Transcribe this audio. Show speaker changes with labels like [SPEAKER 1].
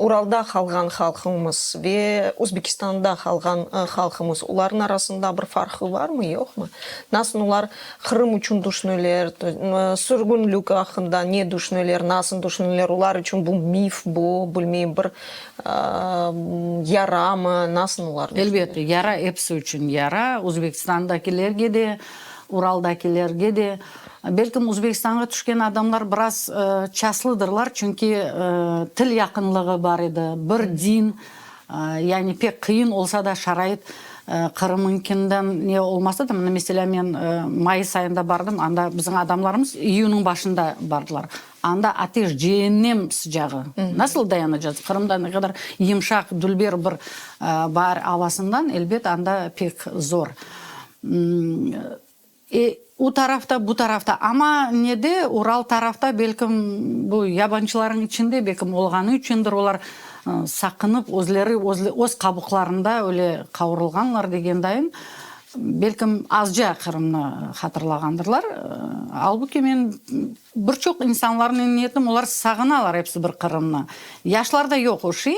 [SPEAKER 1] Uralda qalğan halqımız ve Özbekistanda qalğan halqımız, olarnıñ arasında bir farqı barmı, yoqmı? Nasıl olar Qırım içün düşüneler, sürgünlik aqqında ne düşüneler, nasıl düşüneler, olar içün bu mif, bu, bilmeyim, bir yaramı, nasıl olar düşüneler?
[SPEAKER 2] Elbette, yara episi içün yara, Özbekistandakilerge de, Uraldakilerge de. Belkim, Özbekistanğa tüşken adamlar biraz çaslıdırlar, çünki til yaqınlığı bar edi, bir din, yani pek qıyın olsa da şarait Qırımıñkinden ne olmasa da, mına meselâ, men mayıs ayında bardım, anda bizim adamlarımız iyünniñ başında bardılar, anda ateş, ceennem sıcağı, nasıl dayanacağız? Qırımda ne qadar yımşaq, dülber bir baar avasından, elbet, anda pek zor. E, u tarafta, bu tarafta, amma nede, Ural tarafta, belkim, bu yabancılarıñ içinde, belkim, olğanı içündir, olar saqınıp, özleri öz qabuqlarında öyle qavurılğanlar degen dayın, belkim, azca Qırımnı hatırlağandırlar. Albuki men bir çoq insanlarnen ne ettim, olar sağınalar episi bir Qırımnı. Yaşlarda yoq o şey.